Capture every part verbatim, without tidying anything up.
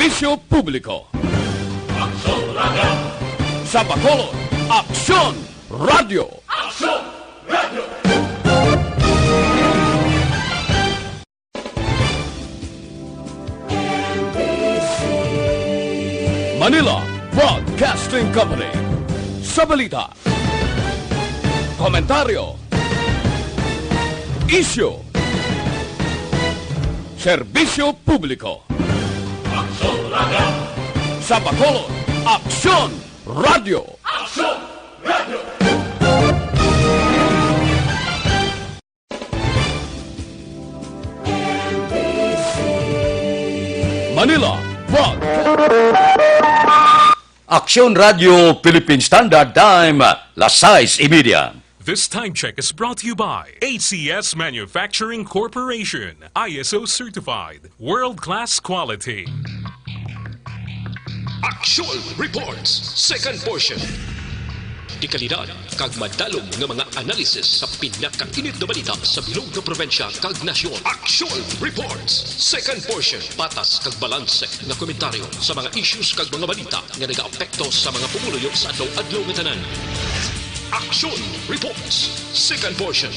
Serbisyo Publiko. Aksyon Radio. Sa Bacolod, Aksyon Radio. Aksyon Radio. Manila Broadcasting Company. Sa balita, komentaryo, isyu, serbisyo publiko. Aksyon Radio. Sa Bacolod, Aksyon Radio. Aksyon Radio. Manila Broadcast. Aksyon Radio Philippine Standard Time, las sais y media. This time check is brought to you by A C S Manufacturing Corporation, I S O certified, world-class quality. Aksyon Reports, second portion. Dekalidad kag madalom nga mga analisis sa pinakainit nga balita sa bilog nga probinsya kag nasyon. Aksyon Reports, second portion. Patas kag balanse nga komentaryo sa mga issues kag mga balita nga nagaapekto sa mga pumuluyo sa adlaw-adlaw nga tanan. Aksyon Reports, second portion.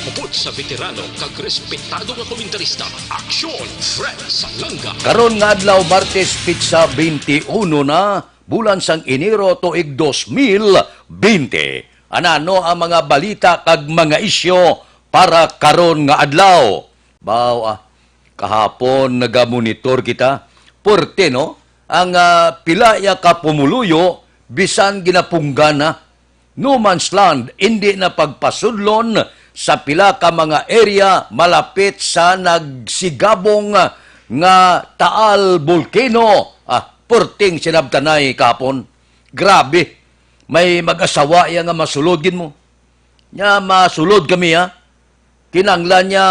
Upod sa veterano kag respetado nga komentarista, Aksyon Fred Salanga. Karon nga adlaw, Martes, pitsa twenty-one na, bulan sang Enero, tuig dos mil bente. Anano ang mga balita kag mga isyu para karon nga adlaw? Baw, ah, kahapon nagamonitor kita. Puwerte, no? Ang, ah, pila ya ka pumuluyo, bisan ginapunggan na. No man's land, indi na pagpasudlon sa pila ka mga area malapit sa nagsigabong nga Taal Volcano. Ah, puwerteng sinabtanay kahapon. Grabe. May mag-asawa ya nga masulod gid mo. Nya masulod kami, ha. Kinahanglan niya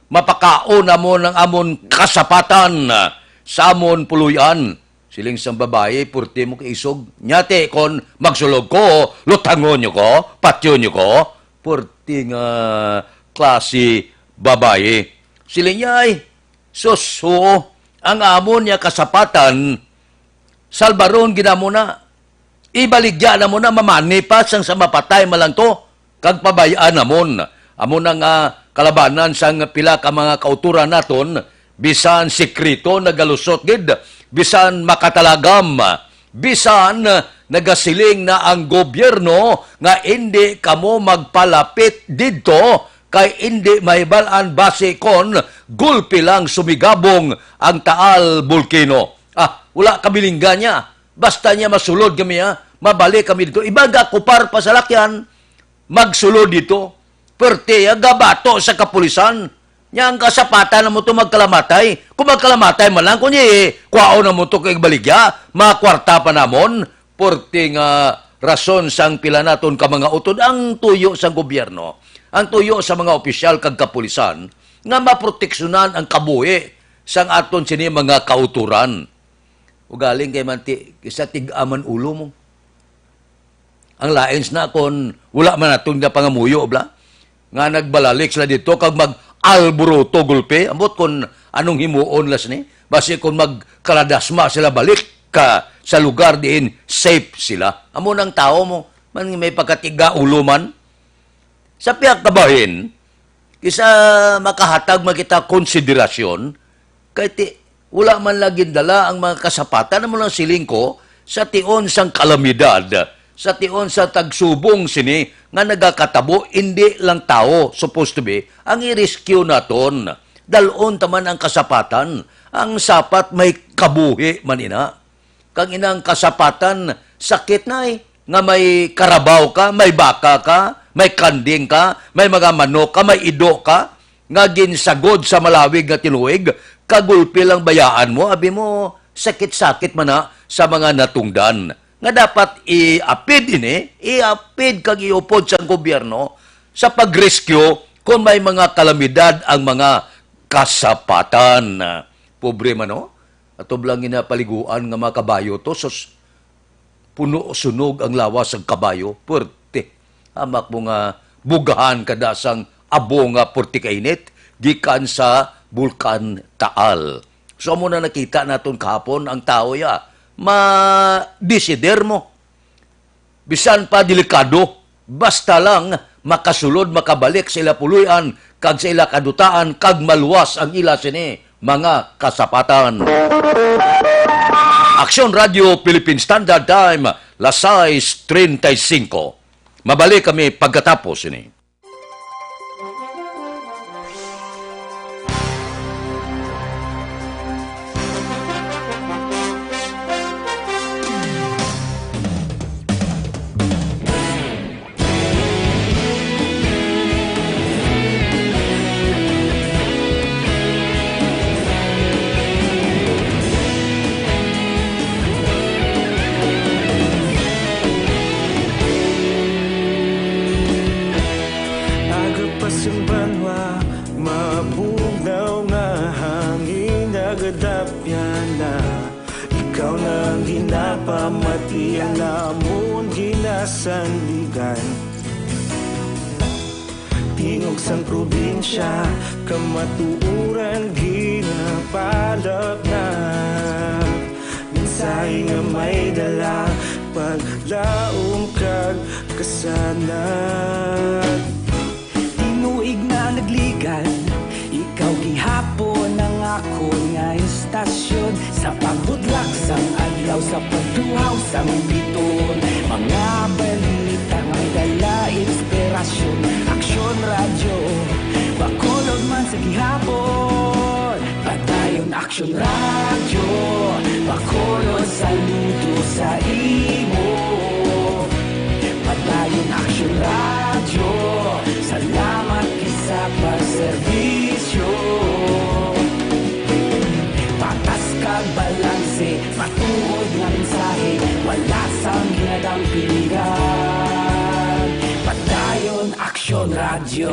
mapakaon namon ang amon kasapatan sa amon puloy-an. Siling sang babayi, purti mo kaisog. Nya ti kon magsulod ko, lutangon niyo ko, patyon niyo ko. Purti nga klase babayi. Siling niya, ay, sus, oo, ang amon niya kasapatan, salbaron gid namon na. Ibaligya namon na, mamani pa sang sa mapatay man lang to, kag pabay-an namon. Amo na nga kalabanan sang pila ka mga kautoran naton, bisan sikreto nagalusot gid, bisan makatalagam, bisan nagasiling na ang gobyerno nga indi kamo magpalapit didto kay indi mahibal-an basi kon gulpi lang sumigabong ang Taal Volcano. Ah, wala kabilinggan niya. Basta niya masulod kami, ha? Mabalik kami dito. Iba gakupar pa sa lakyan, magsulod dito. Perte, ha? Gabato sa kapulisan. Nya ang kasapatan na mo to magkalamatay. Kung magkalamatay man lang, kung i-, kuhaon na mo to kay baligya, mga kwarta pa namon. Perte nga rason sang pila naton ka mga utod ang tuyo sang gobyerno, ang tuyo sa mga opisyal kag kapulisan nga maproteksyonan ang kabuhi sang aton sini mga kautoran. Ugaling kay manti, kisa tig-a man ulo mo. Ang lain na kon wala man naton nga pangamuyo, bla? Nga nagbalalik sila dito kag mag-alburuto gulpi. Ambot kon anong himuon las ni? Basi kon magkaladasma sila balik ka sa lugar diin safe sila. Amo nang tao mo, man may pagkatiga ulo man. Sa pihak kabahin, kisa makahatag man kita konsiderasyon, kay ti, wala man lang gindala ang mga kasapatan, amo lang siling ko, sa tion sang kalamidad, sa tion sa tagsubong sini nga nagakatabo, indi lang tawo, supposed to be, ang i-rescue naton. Dalon ta man ang kasapatan, ang sapat may kabuhi man ina. Kag inang kasapatan, sakit na eh, nga may karabaw ka, may baka ka, may kanding ka, may mga manok ka, may ido ka, nga ginsagod sa malawig nga tinuig, kagulpi lang bayaan mo, abi mo, sakit-sakit man na sa mga natungdan. Nga dapat iapid ini, iapid kag iupod sa gobyerno sa pag-rescue kung may mga kalamidad ang mga kasapatan. Pobre man, no? Atob lang ginapaliguan nga mga kabayo to, sus, puno sunog ang lawas sang kabayo, puwerte. Hamak mo nga bugahan kada sang abo nga puwerte kainit gikan sa Bulkan Taal. So, amo na nakita naton kahapon, ang tawo ya, ma-desider mo. Bisan pa delikado, basta lang makasulod, makabalik sa ila puloy-an, kag sa ila kadutaan, kag maluwas ang ila sini mga kasapatan. Aksyon Radio Philippine Standard Time, las sais treinta y cinco. Mabalik kami pagkatapos ini. Aga pa sing banwa, mabugnaw nga hangin nagadapyan na. Ikaw na ang ginapamati, ang amon ginasandigan. Tingog sang probinsya, kamatuoran ginapalapnap. Mensahe nga may dala, paglaom kag kasanag. Tinuig na nagligad, ikaw gihapon ang akon nga istasyon. Sa pagbutlak sang adlaw, sa pagtuhaw sang biton, mga balita may dala inspirasyon. Aksyon Radyo, Bacolod man sa gihapon. Padayon Aksyon Radyo, Bacolod, saludo sa imo. Padayon Aksyon Radyo, salamat gid sa pagserbisyo. Patas kag balanse, matuod nga mensahe, wala sang ginadampingan. Padayon Aksyon Radyo.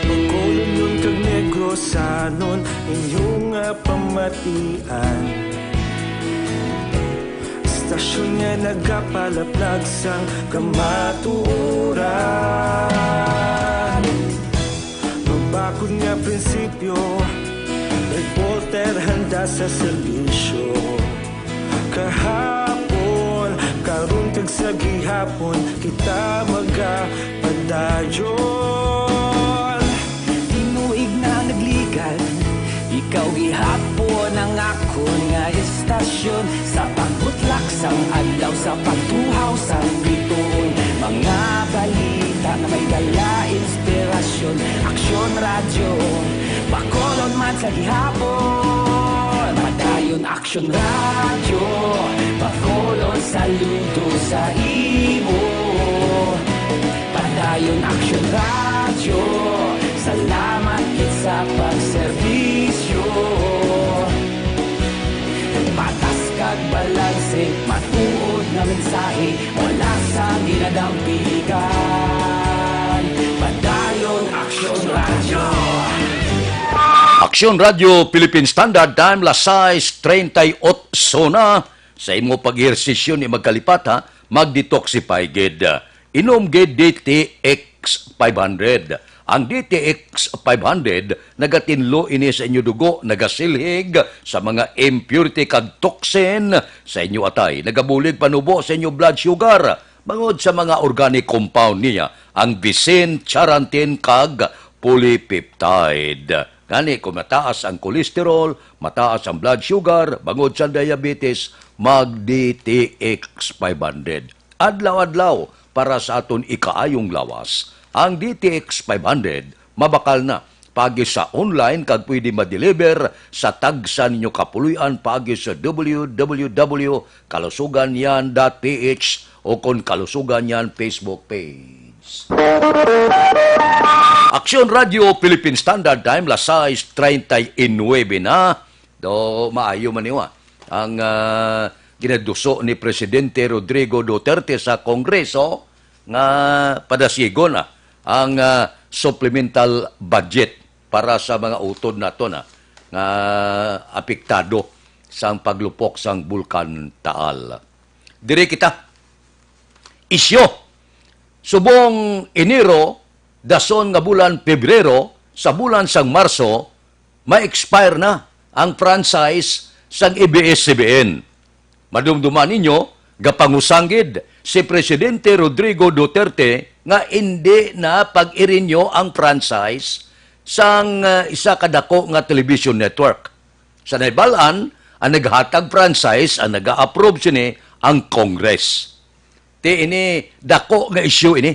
Bacolodnon kag Negrosanon, inyo nga pamatian. Istasyon nga nagapalaplag sang kamatuoran. Mabakod nga prinsipyo, reporter handa sa serbisyo. Kahapon, karon kag sa gihapon, kita magapadayon. Tinuig na nagligad, ikaw gihapon ang akon nga istasyon. Sa pagbutlak sang adlaw, sa pagtuhaw sang bituon, mga balita nga may dala inspirasyon. Aksyon Radyo, Bacolod man sa gihapon. Padayon Aksyon Radyo, Bacolod, saludo sa imo. Padayon Aksyon Radyo, salamat gid sa pagserbisyo. Patas kag balanse, matuod nga mensahe, wala sang ginadampingan. Padayon Aksyon Radyo. Aksyon Radyo Philippine Standard Time, las sais treinta y ocho na. Sa imo pag-ehersisyo ni magkalipat, ha, mag-detoxify gid. Inom gid D T X five hundred. Ang D T X five hundred nagatinlo ini sa inyo dugo, nagasilhig sa mga impurity kag toxin sa inyo atay, nagabulig panubo sa inyo blood sugar bangod sa mga organic compound niya, ang visin, charantin, kag polypeptide. Gani, kung mataas ang cholesterol, mataas ang blood sugar, bangod sa diabetes, mag D T X five hundred. Adlaw-adlaw para sa aton ikaayong lawas. Ang D T X five hundred mabakal na. Paagi sa online kag pwede ma-deliver sa tagsa ninyo kapuloy-an paagi sa W W W kalusugan yan dot P H o kon Kalusugan Yan Facebook page. Aksyon Radio Philippine Standard Time, las sais treinta y nueve na. Do, maayo man niwa ang, ah, ginaduso ni Presidente Rodrigo Duterte sa Kongreso nga padasigon na ang, ah, supplemental budget para sa mga utod nato na nga apektado sang paglupok sang Bulkan Taal. Diri kita. Isyu. Subong Enero, dason nga bulan Pebrero, sa bulan sang Marso, ma-expire na ang franchise sang A B S C B N. Madumduman ninyo, gapangusang gid si Presidente Rodrigo Duterte nga indi na pag-i-renew ang franchise sang, ah, isa ka dako nga television network. Sa nahibal-an, ang naghatag franchise, ang nag-a-approve sini, ang Congress. Ti ini dako nga isyu ini.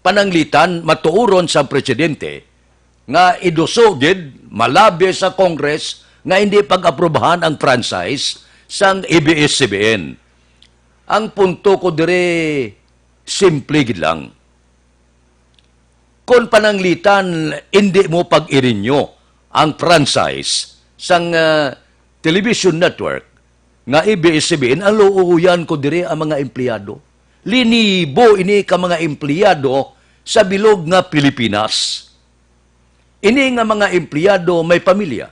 Pananglitan, matuoron sang presidente nga iduso gid, malabi sa Congress nga hindi pag-aprobahan ang franchise sang A B S C B N. Ang punto ko diri, simple gid lang. Kon pananglitan, hindi mo pag-i-renew ang franchise sang, ah, television network nga A B S C B N, ang luoyan ko diri ang mga empleyado. Linibo ini ka mga empleyado sa bilog nga Pilipinas. Ini nga mga empleyado may pamilya.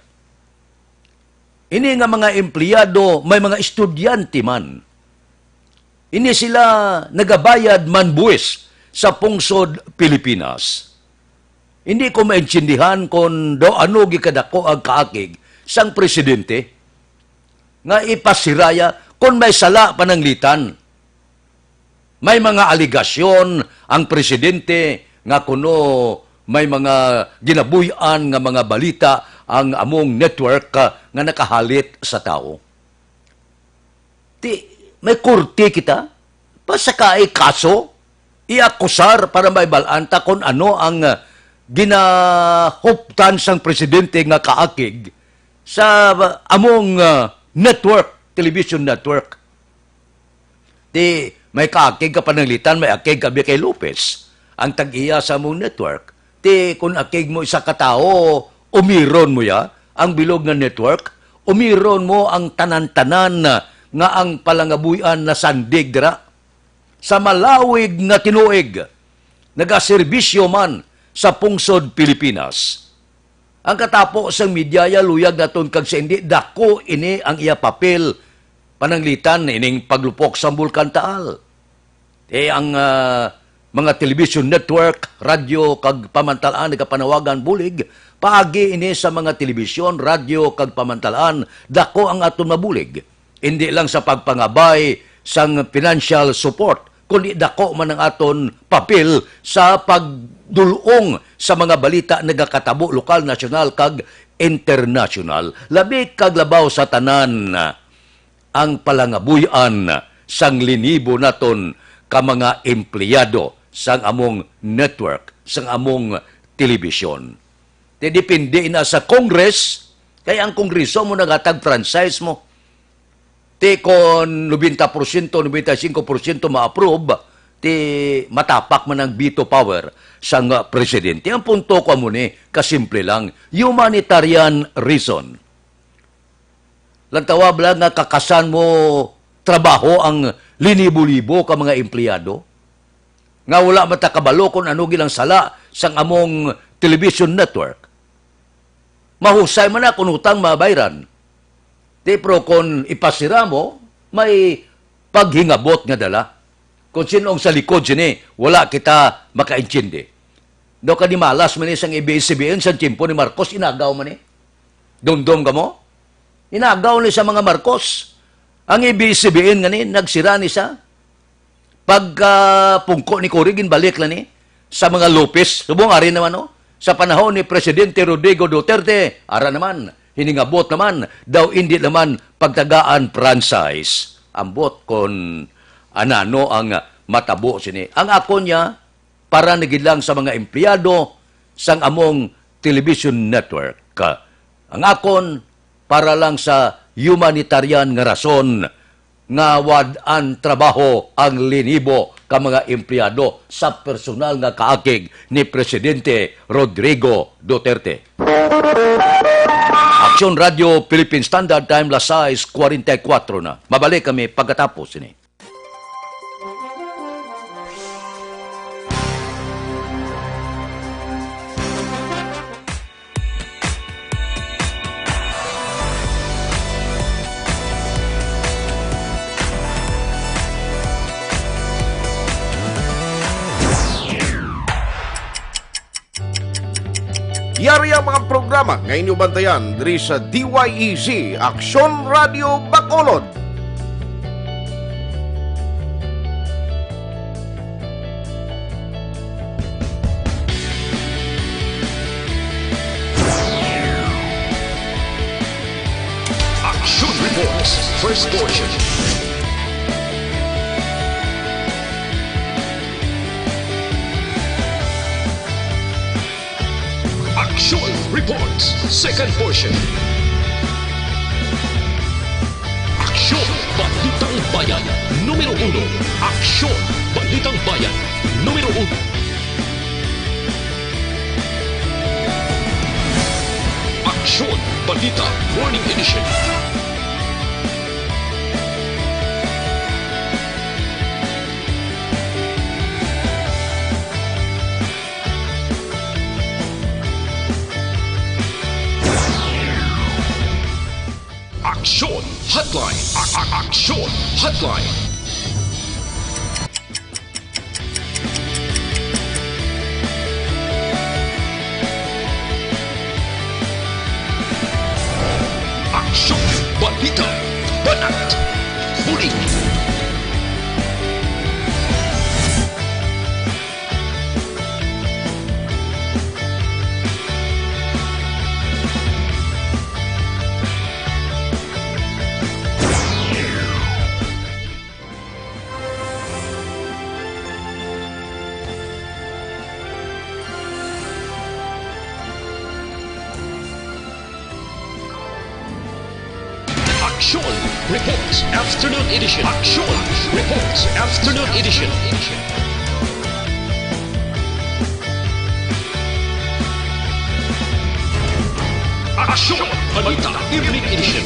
Ini nga mga empleyado may mga estudyante man. Ini sila nagabayad man buwis sa pungsod Pilipinas. Hindi ko maintindihan kon daw ano gikadako ang kaakig sang presidente nga ipasiraya kon may sala pananglitan. May mga alegasyon ang presidente nga kuno may mga ginabuy-an nga mga balita ang among network, ah, nga nakahalit sa tawo. Ti, may korte kita? Pasakai kaso? Iakusar para maibalaan ta kon ano ang, ah, ginahuptan sang presidente nga kaakig sa, ah, among, ah, network, television network. Ti, may kaakig ka pananglitan, may akig ka bi kay Lopez, ang tag-iya sa among network. Ti, kun akig mo isa ka tawo, umiron mo ya ang bilog nga network, umiron mo ang tanan-tanan nga ang palangabuy-an nasandig dira. Sa malawig nga tinuig, nagaserbisyo man sa pungsod Pilipinas. Ang katapo sang media ya luyag naton kag sa indi, dako ini ang iya papel, pananglitan ining paglupok sang Bulkan Taal. Eh, ang, ah, mga television network, radyo, kag pamantalaan nagapanawagan bulig, paagi ini sa mga telebisyon, radyo, kag pamantalaan, dako ang aton mabulig. Indi lang sa pagpangabay sang financial support, kundi dako man ang aton papel sa pagdul-ong sa mga balita nagakatabo lokal, nasyonal, kag internasyonal. Labi kag labaw sa tanan, ang palangabuy-an sang linibo naton ka mga empleyado sang among network, sang among telebisyon. Ti depende na sa Congress, kay ang Kongreso mo nagatag franchise mo. Ti kon nobenta porsyento, nobenta y singko porsyento ma-approve, ti matapak man ang veto power sang, ah, presidente. Ang punto ko amo ni, kasimple lang, humanitarian reason. Lantawa bala nga kakasan mo trabaho ang linibo-libo ka mga empleyado nga wala man ta kabalo kon ano gid ang sala sang among television network. Mahusay man na kon utang mabayran. Ti, pero kon ipasira mo, may paghingabot nga dala. Kon sin-o ang sa likod sini, wala kita makaintindi. Daw kanimalas man ni sang A B S C B N sa tiyempo ni Marcos, inagaw man ni. Dumdom ka mo? Inagaw ni sa mga Marcos. Ang A B S C B N nga ni, nagsira ni sa pagkapungko ni Cory, ginbalik lang ni sa mga Lopez. Subong ari naman, no? Sa panahon ni Presidente Rodrigo Duterte, ara naman, hiningabot naman, daw indi naman pagtagaan franchise. Ambot kon anano ang matabo sini. Ang akon niya, para na gid lang sa mga empleyado sang among television network. Ang akon, para lang sa humanitarian nga rason nga wad-an trabaho ang linibo ka mga empleyado sa personal nga kaakig ni Presidente Rodrigo Duterte. Aksyon Radio Philippine Standard Time, las sais cuarenta y cuatro na. Mabalik kami pagkatapos sini. Yari ang mga programa nga inyo bantayan diri sa D Y E Z, Aksyon Radio Bacolod. Action Reports, first portion. Action Reports, second portion. Aksyon, Balitang Bayan, numero uno. Aksyon, Balitang Bayan, numero uno. Aksyon, Balita, Morning Edition. Aksyon Hotline. A- a- Aksyon Hotline. Aksyon, balita, banat, bulig. Aksyon Reports Afternoon Edition. Aksyon Reports Afternoon Edition. Aksyon Balita Evening Edition.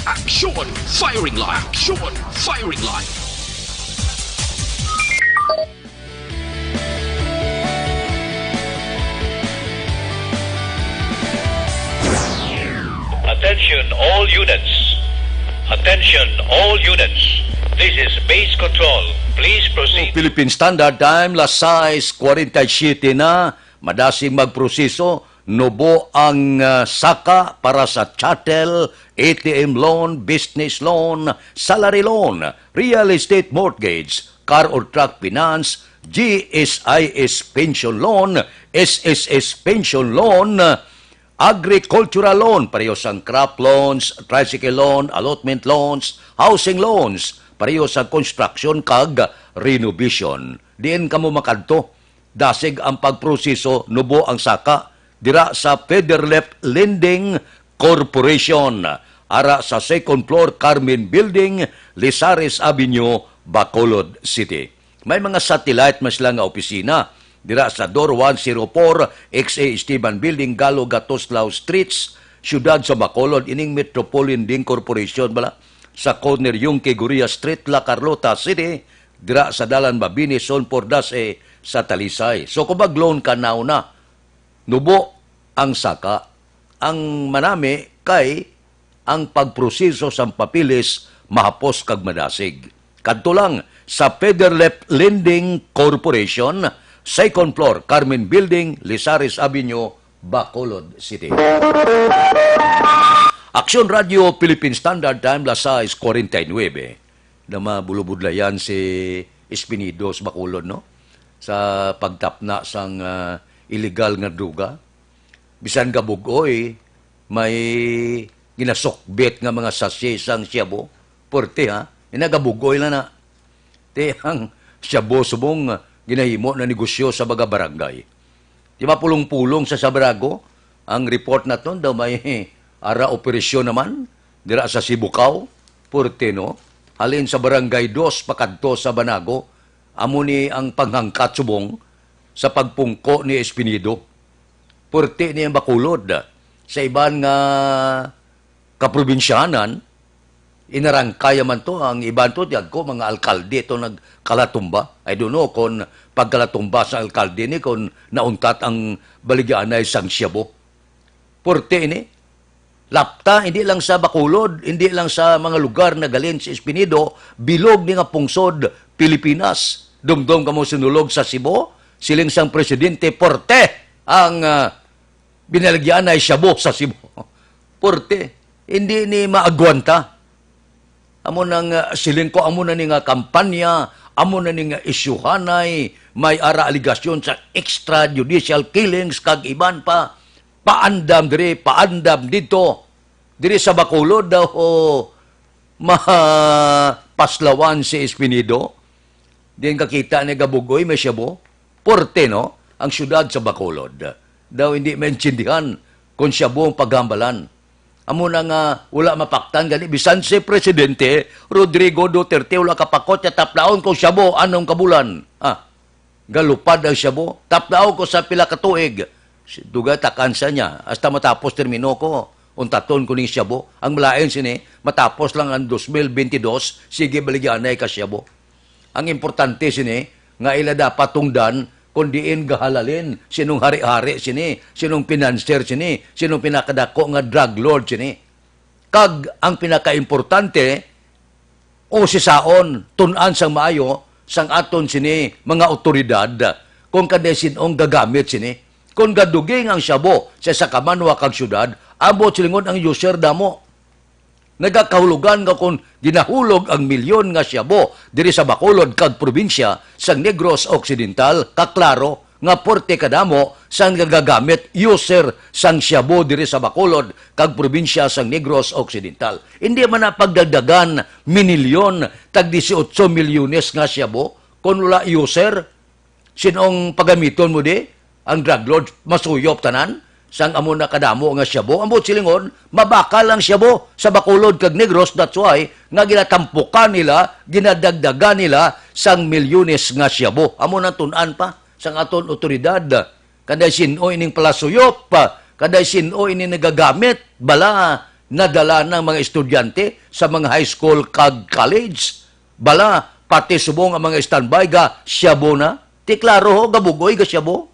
Aksyon Firing Line. Aksyon Firing Line. Attention all units. Attention all units. This is base control. Please proceed. Philippine Standard Time, las sais cuarenta y siete na. Madasig magproseso, nubo ang, ah, saka para sa chattel, A T M loan, business loan, salary loan, real estate mortgage, car or truck finance, G S I S pension loan, S S S pension loan, agricultural loan, pareho sang crop loans, tricycle loan, allotment loans, housing loans, pareho sa construction kag renovation. Diin kamo makadto? Dasig ang pagproseso, nubo ang saka dira sa Federleft Lending Corporation, ara sa second floor, Carmen Building, Lizares Avenue, Bacolod City. May mga satellite man sila nga opisina dira sa Door one zero four, X A Esteban Building, Galo, Gatoslao Streets, Siyudad sa Bacolod, ining Metropol Lending Corporation bala, sa corner Yungque Gorria Street, La Carlota City, dira sa Dalan Mabini, Zone four dash A sa Talisay. So, kung mag-loan ka, now na. Nubo ang saka. Ang manami kay ang pagproseso sang papeles mahapos kag madasig. Kadto lang sa Federleft Lending Corporation, second floor, Carmen Building, Lizares Avenue, Bacolod City. Aksyon Radio Philippine Standard Time, las sais cuarenta y nueve. Na mabulubudlayan si Espinido sa Bacolod, no? Sa pagtapna sang, ah, illegal nga droga. Bisan gabug-oy, may ginasukbit nga mga sachet sang shabu. Puwerte, ha? Ina gabug-oy lang na. Ti ang shabu subong, ah, ginahimo na negosyo sa mga barangay. Di ba pulong-pulong sa Sabarago? Ang report naton daw may ara operasyon naman dira sa Sibukaw, Porteno, halin sa Barangay Dos pakadto sa Banago. Amo ni ang panghangkat subong sa pagpungko ni Espinido. Puwerte ni ang Bacolod. Sa iban nga kaprobinsyanan, inarangkaya man to, ang iban to, diagko, mga alkalde to nagkalatumba. I don't know kung pagkalatumba sa alkalde ni, kung nauntat ang baligyaanay sang shabu. Puwerte ini. Lapta, hindi lang sa Bacolod, hindi lang sa mga lugar na galin si Espinido, bilog ni nga pungsod, Pilipinas. Dumdom kamo sinulog sa Cebu, siling sang presidente, porte ang, ah, binalagyan ay shabu sa Cebu. Porte, hindi ni maagwanta. Amo nang, ah, siling ko, amo na ni nga kampanya, amo na ni nga isyuhanay, may ara aligasyon sa extrajudicial killings kag iban pa. Paandam diri, paandam dito. Diri sa Bacolod daw, oh, mapaslawan si Espinido. Diin kakita ni gabugoy, may shabu. Porte, no? Ang siyudad sa Bacolod. Daw hindi maintindihan kung shabu ang paghambalan. Amo na nga wala mapaktan gani bisan si Presidente Rodrigo Duterte wala kapakot niya taplaon kung shabu anong kabulan. Ah, galupad ang shabu. Taplaon ko sa pila ka tuig. Si Dugay takan sa niya hasta matapos termino ko. Untaton ko ning shabu. Ang malain sini, matapos lang ang dos mil bentidós, sige baligyanay ka shabu. Ang importante sini nga ila dapat tungdan kung diin gahalalin, sinong hari-hari sini, sinong financier sini, sinong pinakadako nga drug lord sini. Kag ang pinakaimportante, usisaon, tun-an sang maayo sang aton sini mga awtoridad kung kanday sin-ong gagamit sini. Kung gaduging ang shabu sa isa ka banwa kag syudad, ambot silingon ang user damo. Nagakahulugan nga kon ginahulog ang milyon nga shabu diri sa Bacolod kag probinsya sang Negros Occidental, kaklaro nga porte kadamo sang nagagamit user sang shabu diri sa Bacolod kag probinsya sang Negros Occidental. Hindi man na pagdagdagan minilyon tag dieciocho milyones nga shabu kon wala user. Sin-ong pagamiton mo di ang drug lord, masuyop tanan sang amo na kadamo nga shabu. Ambot silingon, mabakal ang shabu sa Bacolod kag Negros. That's why nga ginatampukan nila, ginadagdagan nila sang milyones nga shabu. Amo nang tun-an pa sang aton otoridad. Kanday sin-o ining palasuyop, kanday sin-o ini nagagamit, bala nadala ng mga estudyante sa mga high school kag college. Bala, pati subong ang mga standby ga shabu na. Ti klaro ho, gabugoy ga shabu.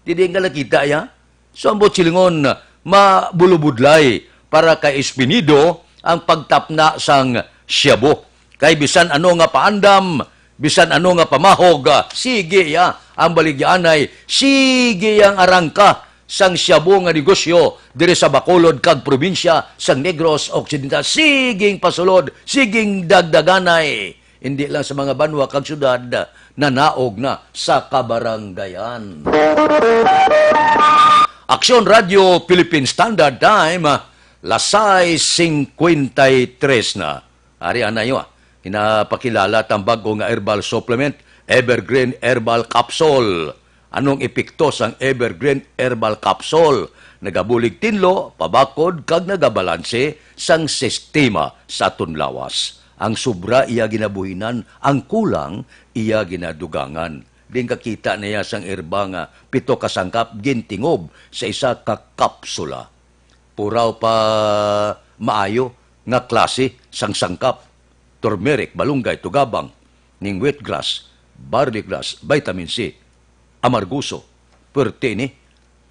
Didi nga nakita ya. So, ambot silingon, mabulubudlay para kay Espinido ang pagtapna sang shabu. Kay bisan ano nga paandam, bisan ano nga pamahog, ah, sige ya ang baligyaanay, sige ya ang arangka sang shabu nga negosyo diri sa Bacolod kag probinsya sang Negros Occidental. Siging pasulod, siging dagdaganay. Hindi lang sa mga banwa kag syudad, nanaog na sa kabarangayan. Aksyon Radio Philippine Standard Time, las sais cincuenta y tres na. Ari anay, ah, ginapakilala tang bag-o nga herbal supplement, Evergreen Herbal Capsule. Anong epekto sang Evergreen Herbal Capsule? Nagabulig tinlo, pabakod, kag nagabalanse sang sistema sa aton lawas. Ang sobra iya ginabuhinan, ang kulang iya ginadugangan. Din kakita niya sang herba nga pito ka sangkap gintingob sa isa ka kapsula. Puraw pa maayo nga klase sang sangkap, turmeric, balunggay, tugabang, ning wheatgrass, barley grass, vitamin C, amargoso. Pwerte ini.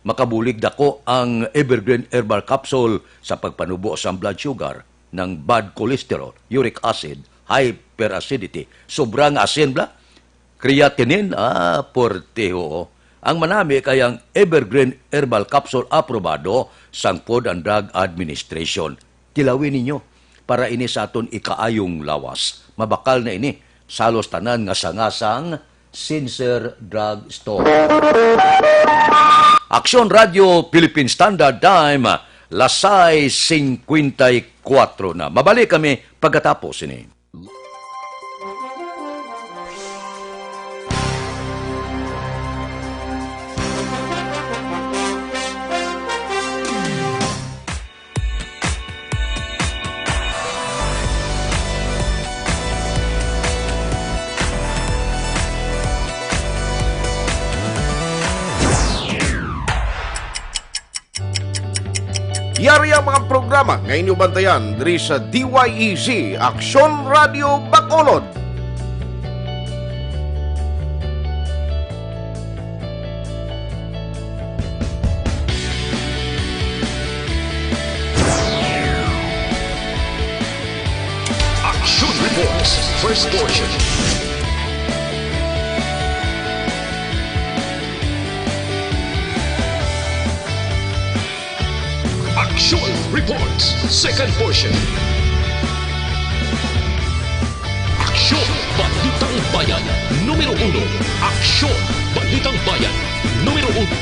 Makabulig dako ang Evergreen Herbal Capsule sa pagpanubo sang blood sugar, ng bad cholesterol, uric acid, hyperacidity. Sobra nga asin bala. Creatinine, ah, porte, oo. Ang manami kay ang Evergreen Herbal Capsule aprobado sang Food and Drug Administration. Tilawi ninyo para ini sa aton ikaayong lawas. Mabakal na ini sa halos tanan nga sanga sang Sincere Drug Store. Aksyon Radio Philippine Standard Time, las sais cincuenta y cuatro na. Mabalik kami pagkatapos ini. Yari ang mga programa nga inyo bantayan diri sa D Y E Z Aksyon Radio Bacolod. First portion. Aksyon Reports, second portion. Aksyon, Balitang Bayan, numero uno. Aksyon, Balitang Bayan, numero uno.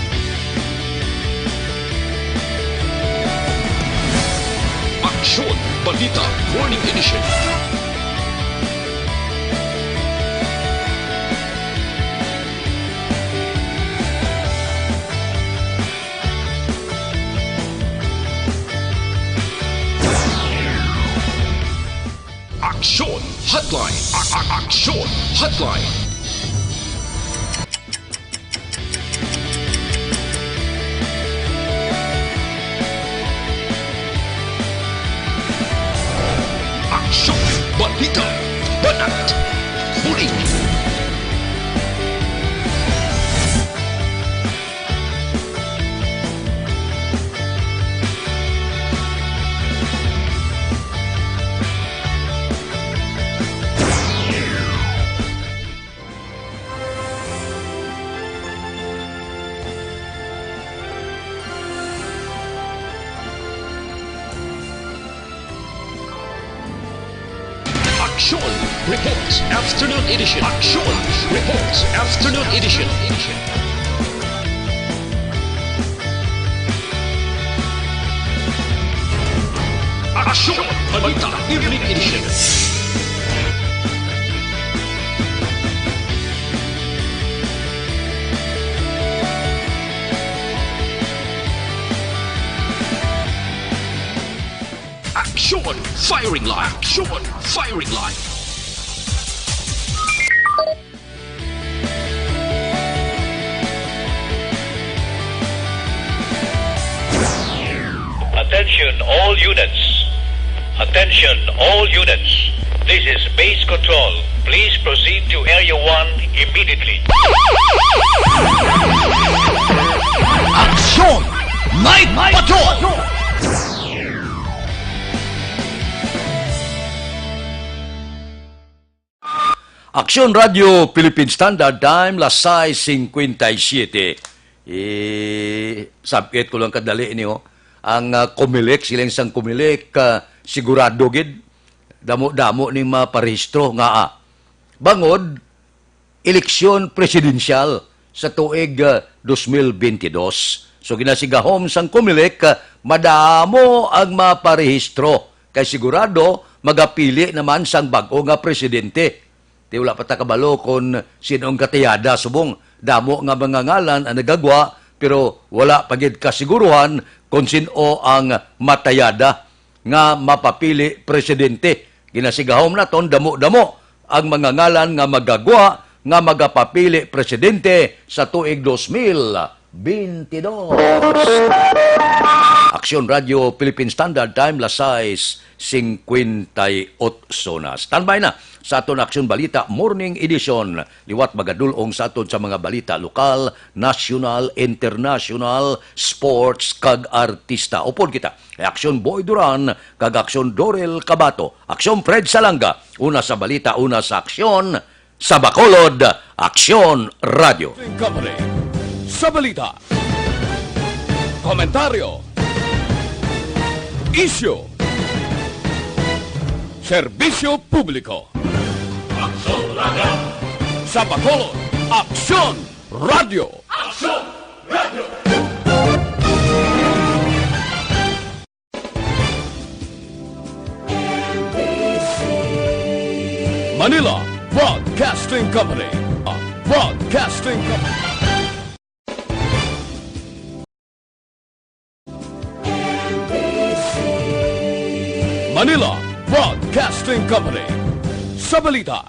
Aksyon, Balita, Morning Edition. Aksyon Hotline. A- a- Aksyon Hotline. Aksyon, balita, banat, bulig. Aksyon Reports Afternoon Edition. Aksyon Reports Afternoon Edition. Aksyon Balita Evening Edition. Aksyon Firing Line. Aksyon Firing Line. Attention all units. Attention all units. This is base control. Please proceed to Area one immediately. Aksyon Night Patrol! Aksyon Radyo Philippine Standard Time, las sais cincuenta y siete. Eh, sab-it ko lang kadali ini, oh. Ang, ah, Comelec, siling sang Comelec, ah, sigurado gid, damo-damo ning maparehistro nga, ah, bangod eleksyon presidensyal sa tuig, ah, dos mil bentidós. So, ginasigahom sang Comelec, ah, madamo ang maparehistro, kay sigurado magapili naman sang bag-o nga presidente. Ti wala pa ta kabalo kon sin-o ang katayada, subong damo nga mga ngalan ang nagagwa, pero wala pa gid kasiguruhan kon sin-o ang matayada nga mapapili presidente. Ginasigahom naton damo-damo ang mga ngalan nga magagwa nga magapapili presidente sa tuig dos mil bentidós. Aksyon Radyo Philippine Standard Time, las sais cincuenta y ocho na. Standby na sa aton Aksyon Balita Morning Edition. Liwat magadul-ong sa aton sa mga balita lokal, nasyonal, internasyonal, sports, kag artista. Upod kita kay Aksyon Boy Duran kag Aksyon Dorel Cabato. Aksyon Fred Salanga, una sa balita, una sa aksyon. Sa Bacolod, Aksyon Radyo. Company. Sa balita, komentaryo, isyu, serbisyo publiko. Aksyon Radyo. Sa Bacolod, Aksyon Radyo. Aksyon Radyo. Manila Broadcasting Company. Broadcasting Company. Manila Broadcasting Company. Sa balita,